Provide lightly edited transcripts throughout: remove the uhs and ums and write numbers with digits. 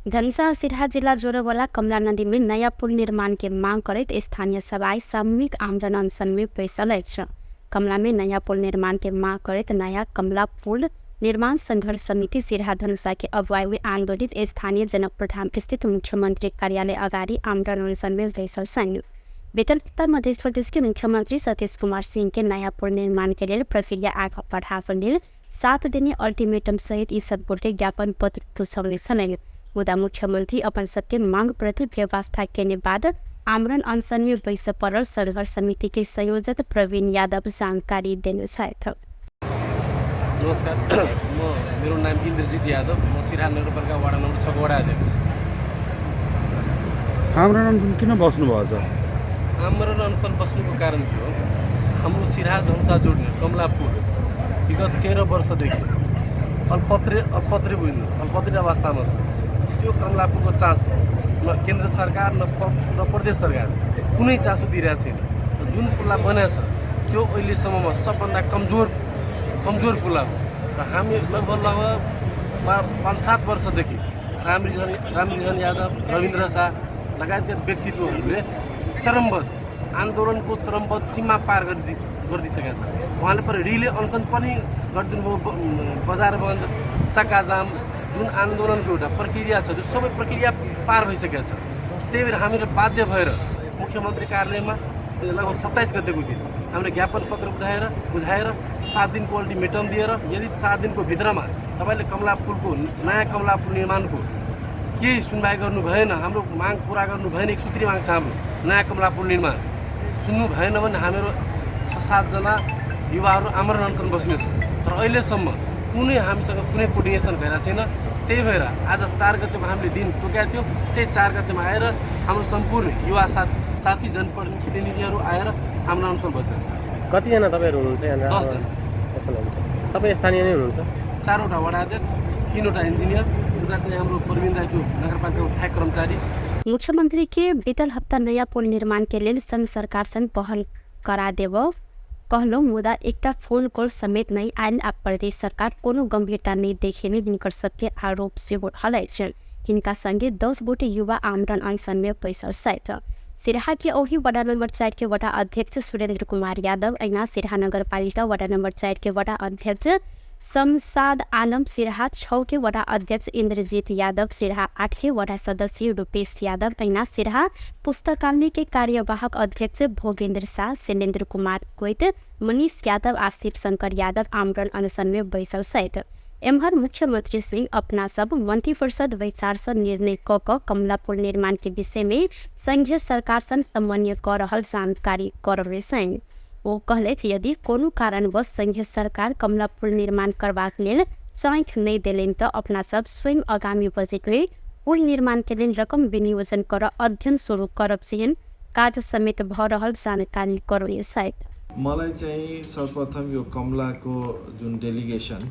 धनुषा सिराहा जिला जोड़ोवाला कमला नदी में नया पुल निर्माण के मांग करते स्थानीय सभाएं सामूहिक आमरण अनशन में बैसल अछि। कमला में नया पुल निर्माण के मांग करते नया कमला पुल निर्माण संघर्ष समिति सिराहा धनुषा के अगुवाई में आंदोलित स्थानीय जनक प्रधान स्थित मुख्यमंत्री कार्यालय अगाडि आमरण अनशन में बैसल छन्। बेतल मध्य प्रदेश के मुख्यमंत्री सतीश कुमार सिंह के नया पुल निर्माण के लिए प्रक्रिया आगे बढ़ाने 7 दिने अल्टीमेटम सहित यी सबले ज्ञापन पत्र बुझाउने छन्। मुदा मुख्यमंत्री अपन सबके मांग प्रति व्यवस्था के बाद आमरण अनशन में बैस पड़ल संघर्ष समिति के संयोजक प्रवीण यादव जानकारी देने छथि। नमस्कार, मेरो नाम इन्द्रजित यादव, म सिराहा नगरपालिका वडा नम्बर 6 को वडा अध्यक्ष। आमरण अनशन किन बस्नुभएको छ? आमरण अनसन बस्नुको कारण के हो? हाम्रो सिराहा धनुषा जोड्ने कमला पुल विगत 13 वर्षदेखि अल्पत्री अवस्थामा छ। त्यो कमला पुलको चासो न केन्द्र सरकार न प्रदेश सरकार कुनै चासो दिइरहेको छैन। जुन पुल बनेको छ त्यो अहिलेसम्ममा सबभन्दा कमजोर पुल हो र हामी लगभग 5-7 वर्षदेखि रामरिजन यादव, रविन्द्र शाह लगायतका व्यक्तित्वहरूले आन्दोलनको चरमबद्ध सीमा पार गरिदिइसकेका छ। उहाँले पर रिले अनसन पनि गरिदिनु भयो, बजार बन्द, चक्काजाम, जुन आन्दोलनको एउटा प्रक्रिया छ त्यो सबै प्रक्रिया पार भइसकेको छ। त्यही भएर हामीले बाध्य भएर मुख्यमन्त्री कार्यालयमा लगभग 27 गतेको दिन हामीले ज्ञापन पत्र बुझाएर 7 दिनको अल्टिमेटम दिएर यदि 7 दिनको भित्रमा तपाईँले नयाँ कमला पुल निर्माणको केही सुनवाई गर्नु भएन, हाम्रो माग पुरा गर्नु भएन, एक सूत्री माग छ हाम्रो नयाँ कमला पुल निर्माण सुन्नु भएन भने हाम्रो 6-7 जना युवाहरू आमरण अनसन बस्नेछ। तर अहिलेसम्म कुनै हामीसँग कुनै कोर्डिनेसन भइरहेको छैन। त्यही भएर आज 4 गतेको हामीले दिन तोकेका थियौँ। त्यही 4 गतेमा आएर हाम्रो सम्पूर्ण युवा साथी जनप्रतिनिधिहरू आएर आमरण अनसन बसेछ। कतिजना तपाईँहरू हुनुहुन्छ यहाँ? 10 जना। सबै स्थानीय नै हुनुहुन्छ? 4वटा वडा अध्यक्ष, 3वटा इंजीनियर, एउटा चाहिँ हाम्रो प्रवीण दाइ त्यो नगरपालिका सहायक कर्मचारी। मुख्यमंत्री के बीतल हफ्ता नया पुल निर्माण के लिए संघ सरकार संग पहल करा देव कहलो, मुदा एकटा फोन कॉल समेत नहीं आयल आ प्रदेश सरकार कोनो गंभीरता नहीं देखेने हिनकर सबके आरोप से हलै छन्। हिनका संगे 10 गोटे युवा आमरण अनशन में बैसल छथि। सिराहा के ओही वडा नंबर 4 के वडा अध्यक्ष सुरेंद्र कुमार यादव, ऐना सिराहा नगरपालिका वडा नंबर 4 के वडा अध्यक्ष शमशाद आलम, सिराहा 6 के वडा अध्यक्ष इंद्रजीत यादव, सिराहा 8 के वडा सदस्य रूपेश यादव, ऐना सिराहा पुस्तकालय के कार्यवाहक अध्यक्ष भोगेन्द्र शाह, शैलेन्द्र कुमार कोइट, मनीष यादव आ शिव शंकर यादव आमरण अनशन में बैसल छथि। एम्हर मुख्यमंत्री श्री अपना सब मंत्रिपरिषद विचार से निर्णय क कमला पुल निर्माण के विषय में संघीय सरकार संग समन्वय कर रहल जानकारी करले छन्। वो कहले यदि कोनो कारणवश संघीय सरकार कमला पुल निर्माण करबाक लेल चाँख नहीं देलेन तो अपना सब स्वयं आगामी बजट में पुल निर्माण के लिए रकम विनियोजन कर अध्ययन शुरू करब सिहन कार्य समेत भ रहल जानकारी करले छथि। मलाई चाहिँ सर्वप्रथम यो कमलाको जुन डेलिगेसन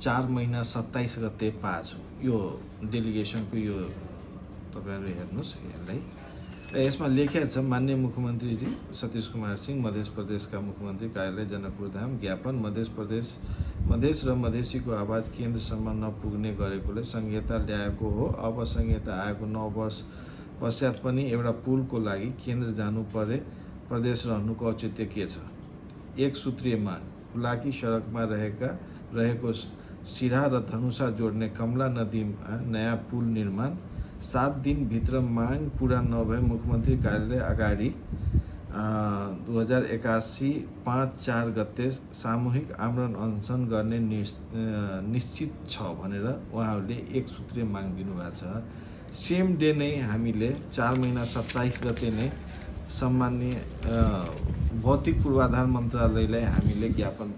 4 महिना 27 गते पाछु, यो डेलिगेसनको यो तपाईहरु हेर्नुस् यसलाई। यसमा लेखेको छ माननीय मुख्यमन्त्री सतीश कुमार सिंह, मध्य प्रदेशका मुख्यमन्त्री कार्यालय जनकपुरधाम, ज्ञापन मधेस र मधेसीको आवाज केन्द्रसम्म नपुग्ने गरेकोले संहिता ल्याएको हो। अब संहिता आएको 9 वर्ष पश्चात पनि एउटा पुलको लागि केन्द्र जानु परे, प्रदेश रहनुको औचित्य के छ? एक सूत्रीय माग, बुलाकी सडकमा रहेको सिराहा र धनुषा जोड्ने कमला नदीमा नयाँ पुल निर्माण 7 दिन भित्र माग पूरा नभए मुख्यमन्त्री कार्यालय अगाडि 2081 5-4 गते सामूहिक आमरण अनशन गर्ने निश्चित छ भनेर उहाँहरूले एक सूत्रीय माग दिनुभएको छ। सेम डे नै हामीले 4 महिना 27 गते नै सम्माननीय भौतिक पूर्वाधार मन्त्रालयलाई हामीले ज्ञापन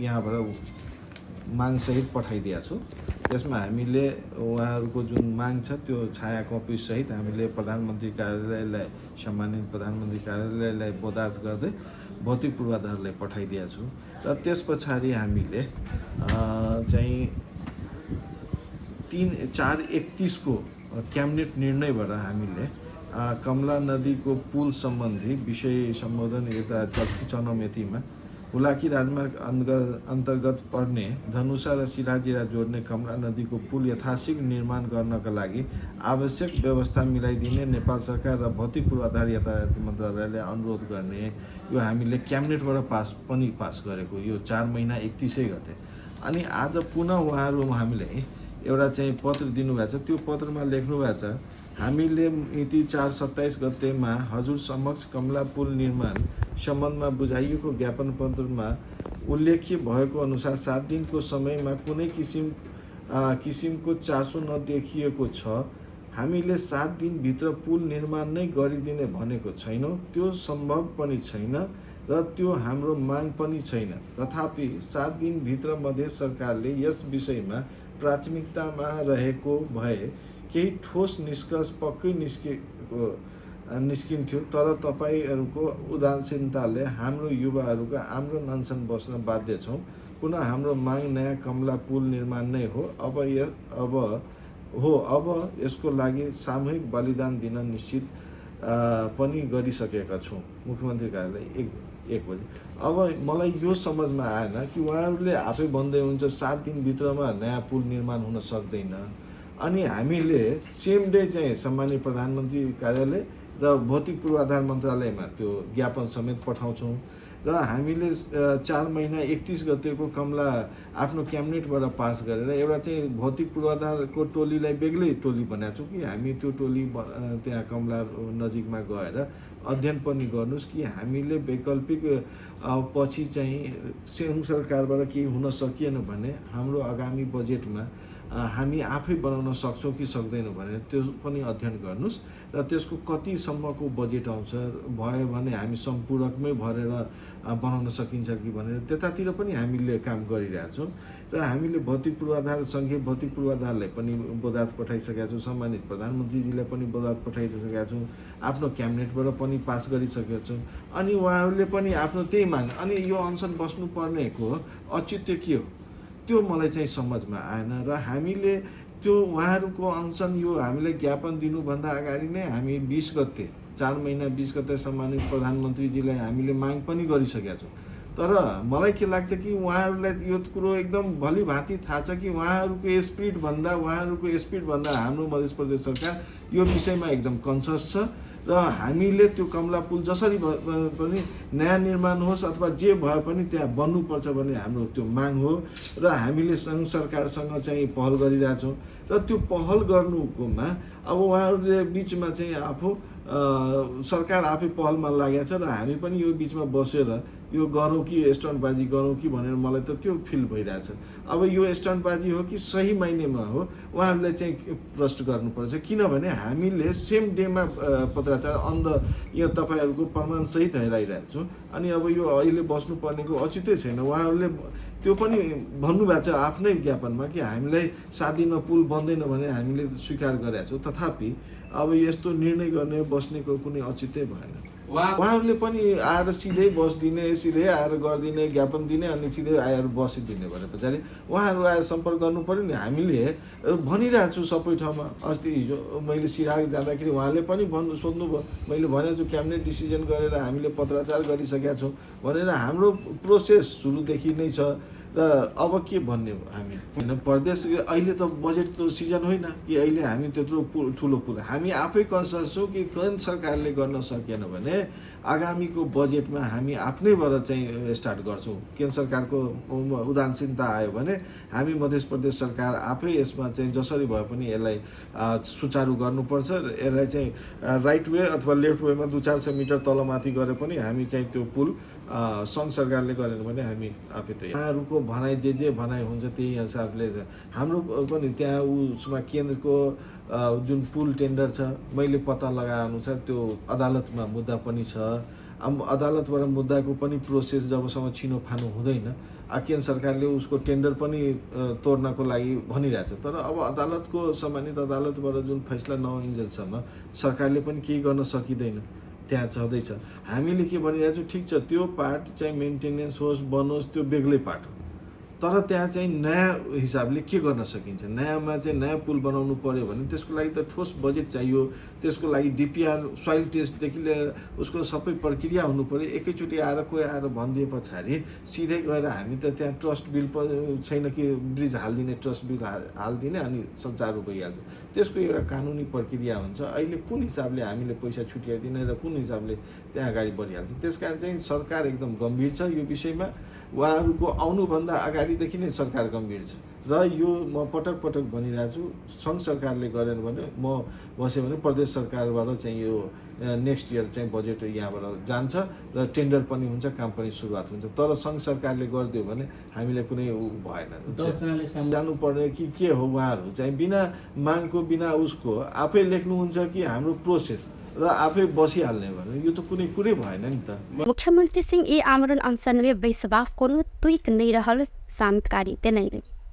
यहाँबाट माग सहित पठाइदिएको छु। त्यसमा हामीले उहाँहरूको जुन माग छ त्यो छाया कपी सहित हामीले प्रधानमन्त्री कार्यालयलाई, सम्मानित प्रधानमन्त्री कार्यालयलाई बोधार्थ गर्दै भौतिक पूर्वाधारलाई पठाइदिएको छु। र त्यस पछाडि हामीले चाहिँ 3-4-31 को क्याबिनेट निर्णयबाट हामीले कमला नदी को पुल सम्बन्धी विषय सम्बोधन यता जनमेतीमा हुलाकी राजमार्ग अन्तर्गत पर्ने धनुषा र सिराजिरा जोड्ने कमला नदीको पुल यथाशीघ्र निर्माण गर्नका लागि आवश्यक व्यवस्था मिलाइदिने नेपाल सरकार र भौतिक पूर्वाधार यातायात मन्त्रालयले अनुरोध गर्ने यो हामीले क्याबिनेटबाट पास गरेको यो 4 महिना 31 गते। अनि आज पुनः उहाँहरू हामीले एउटा चाहिँ पत्र दिनुभएको छ। त्यो पत्रमा लेख्नुभएको छ, हामीले मिति 4/27 गतेमा हजुर समक्ष कमला पुल निर्माण सम्बन्धमा बुझाइएको ज्ञापन पत्रमा उल्लेख्य भएको अनुसार 7 दिनको समयमा कुनै किसिमको चासो नदेखिएको छ। हामीले 7 दिनभित्र पुल निर्माण नै गरिदिने भनेको छैनौँ, त्यो सम्भव पनि छैन र त्यो हाम्रो माग पनि छैन। तथापि 7 दिनभित्र मधेस सरकारले यस विषयमा प्राथमिकतामा रहेको भए केही ठोस निष्कर्ष पक्कै निस्किन्थ्यो, तर तपाईहरूको उदासीनताले हाम्रो युवाहरूको हाम्रो अनसन बस्न बाध्य छौँ। पुनः हाम्रो माग नयाँ कमला पुल निर्माण नै हो। अब यसको लागि सामूहिक बलिदान दिन निश्चित पनि गरिसकेका छौँ। मुख्यमन्त्री कार्यालय 1 बजे। अब मलाई यो समझमा आएन कि उहाँहरूले आफै भन्दै हुन्छ 7 दिनभित्रमा नयाँ पुल निर्माण हुन सक्दैन, अनि हामीले सेम डे चाहिँ सम्माननीय प्रधानमन्त्री कार्यालय र भौतिक पूर्वाधार मन्त्रालयमा त्यो ज्ञापन समेत पठाउँछौँ र हामीले 4 महिना 31 गतेको कमला आफ्नो क्याबिनेटबाट पास गरेर एउटा चाहिँ भौतिक पूर्वाधारको टोलीलाई बेग्लै टोली बनाएको छौँ कि हामी त्यो टोली त्यहाँ कमला नजिकमा गएर अध्ययन पनि गर्नुहोस् कि हामीले वैकल्पिक पछि चाहिँ सङ्घ सरकारबाट केही हुन सकिएन भने हाम्रो आगामी बजेटमा हामी आफै बनाउन सक्छौँ कि सक्दैनौँ भनेर त्यो पनि अध्ययन गर्नुहोस् र त्यसको कतिसम्मको बजेट आउँछ, भयो भने हामी सम्पूरकमै भरेर बनाउन सकिन्छ कि भनेर त्यतातिर पनि हामीले काम गरिरहेछौँ र हामीले भौतिक पूर्वाधार सङ्घीय भौतिक पूर्वाधारलाई पनि बोधात पठाइसकेका छौँ, सम्मानित प्रधानमन्त्रीजीलाई पनि बोधात पठाइसकेका छौँ, आफ्नो क्याबिनेटबाट पनि पास गरिसकेका छौँ। अनि उहाँहरूले पनि आफ्नो त्यही माग, अनि यो अनसन बस्नुपर्नेको औचित्य के हो त्यो मलाई चाहिँ समझमा आएन र हामीले त्यो उहाँहरूको अनसन यो हामीले ज्ञापन दिनुभन्दा अगाडि नै हामी 20 गते 4 महिना 20 गते सम्मानित प्रधानमन्त्रीजीलाई हामीले माग पनि गरिसकेका छौँ। तर मलाई के लाग्छ कि उहाँहरूलाई यो कुरो एकदम भली भाँति थाहा छ कि उहाँहरूको स्पिडभन्दा हाम्रो मध्य प्रदेश सरकार यो विषयमा एकदम कन्सियस छ र हामीले त्यो कमला पुल जसरी पनि नयाँ निर्माण होस् अथवा जे भए पनि त्यहाँ बन्नुपर्छ भन्ने हाम्रो त्यो माग हो र हामीले सङ्घ सरकारसँग चाहिँ पहल गरिरहेछौँ र त्यो पहल गर्नुकोमा अब उहाँहरूले बिचमा चाहिँ सरकार आफै पहलमा लागेको छ र हामी पनि यो बिचमा बसेर यो गरौँ कि स्टन्टबाजी गरौँ कि भनेर मलाई त त्यो फिल भइरहेछ। अब यो स्टन्टबाजी हो कि सही माइनेमा हो उहाँहरूले चाहिँ प्रश्न गर्नुपर्छ, किनभने हामीले सेम डेमा पत्राचार यहाँ तपाईँहरूको प्रमाणसहित हेराइरहेको छौँ। अनि अब यो अहिले बस्नुपर्नेको औचित्य छैन। उहाँहरूले त्यो पनि भन्नुभएको छ आफ्नै ज्ञापनमा कि हामीलाई 7 दिनमा पुल बन्दैन भने हामीले स्वीकार गरेका छौँ। तथापि अब यस्तो निर्णय गर्ने बस्नेको कुनै औचित्य भएन। उहाँहरूले पनि आएर सिधै बसिदिने, सिधै आएर गरिदिने, ज्ञापन दिने अनि सिधै आएर बसिदिने भने पछाडि उहाँहरू आएर सम्पर्क गर्नु पऱ्यो नि। हामीले भनिरहेको छु सबै ठाउँमा। अस्ति हिजो मैले सिराग जाँदाखेरि उहाँले पनि सोध्नुभयो, मैले भनेको छु क्याबिनेट डिसिजन गरेर हामीले पत्राचार गरिसकेका छौँ भनेर। हाम्रो प्रोसेस सुरुदेखि नै छ र अब के भन्ने हामी होइन। प्रदेश अहिले त बजेटको सिजन होइन कि अहिले हामी त्यत्रो ठुलो पुल हामी आफै कन्सियस छौँ कि केन्द्र सरकारले गर्न सकेन भने आगामीको बजेटमा हामी आफ्नैबाट चाहिँ स्टार्ट गर्छौँ। केन्द्र सरकारको उदासीनता आयो भने हामी मध्य प्रदेश सरकार आफै यसमा चाहिँ जसरी भए पनि यसलाई सुचारू गर्नुपर्छ। यसलाई चाहिँ राइट वे अथवा लेफ्ट वेमा 200-400 मिटर तलमाथि गरे पनि हामी चाहिँ त्यो पुल सङ्घ सरकारले गरेन भने हामी आफै त यहाँहरूको भनाइ जे भनाइ हुन्छ त्यही हिसाबले हाम्रो पनि त्यहाँ उसमा केन्द्रको जुन पुल टेन्डर छ मैले पत्ता लगाए अनुसार त्यो अदालतमा मुद्दा पनि छ। अब अदालतबाट मुद्दाको पनि प्रोसेस जबसम्म छिनोफानो हुँदैन केन्द्र सरकारले उसको टेन्डर पनि तोड्नको लागि भनिरहेछ। तर अब अदालतको सम्मानित अदालतबाट जुन फैसला नआइन्जेलसम्म सरकारले पनि केही गर्न सकिँदैन, त्यहाँ छँदैछ। हामीले के भनिरहेछौँ, ठिक छ त्यो पार्ट चाहिँ मेन्टेनेन्स होस् बनोस् त्यो बेग्लै पार्ट हो, तर त्यहाँ चाहिँ नयाँ हिसाबले के गर्न सकिन्छ, नयाँमा चाहिँ नयाँ पुल बनाउनु पर्यो भने त्यसको लागि त ठोस बजेट चाहियो, त्यसको लागि डिपिआर सोइल टेस्टदेखि लिएर उसको सबै प्रक्रिया हुनु पर्यो। एकैचोटि आएर कोही आएर भनिदिए पछाडि सिधै गएर हामी त त्यहाँ ट्रस्ट बिल छैन कि ब्रिज हालिदिने, ट्रस्ट बिल हालिदिने अनि सञ्चार भइहाल्छ। त्यसको एउटा कानुनी प्रक्रिया हुन्छ। अहिले कुन हिसाबले हामीले पैसा छुट्याइदिने र कुन हिसाबले त्यहाँ अगाडि बढिहाल्छ। त्यस कारण चाहिँ सरकार एकदम गम्भीर छ यो विषयमा। उहाँहरूको आउनुभन्दा अगाडिदेखि नै सरकार गम्भीर छ र यो म पटक पटक भनिरहेको छु, सङ्घ सरकारले गरेन भने म बस्यो भने प्रदेश सरकारबाट चाहिँ यो नेक्स्ट इयर चाहिँ बजेट यहाँबाट जान्छ र टेन्डर पनि हुन्छ, काम पनि सुरुवात हुन्छ। तर सङ्घ सरकारले गरिदियो भने हामीलाई कुनै भएन। जानुपर्ने कि के हो, उहाँहरू चाहिँ बिना मागको बिना उसको आफै लेख्नुहुन्छ कि हाम्रो प्रोसेस र आफै बसिहाल्ने भने यो त कुनै कुरै भएन नि त। मुख्यमंत्री सिंह ये आमरण अनशन में बेसबाक कोनो तुक नहीं रहल जानकारी देने।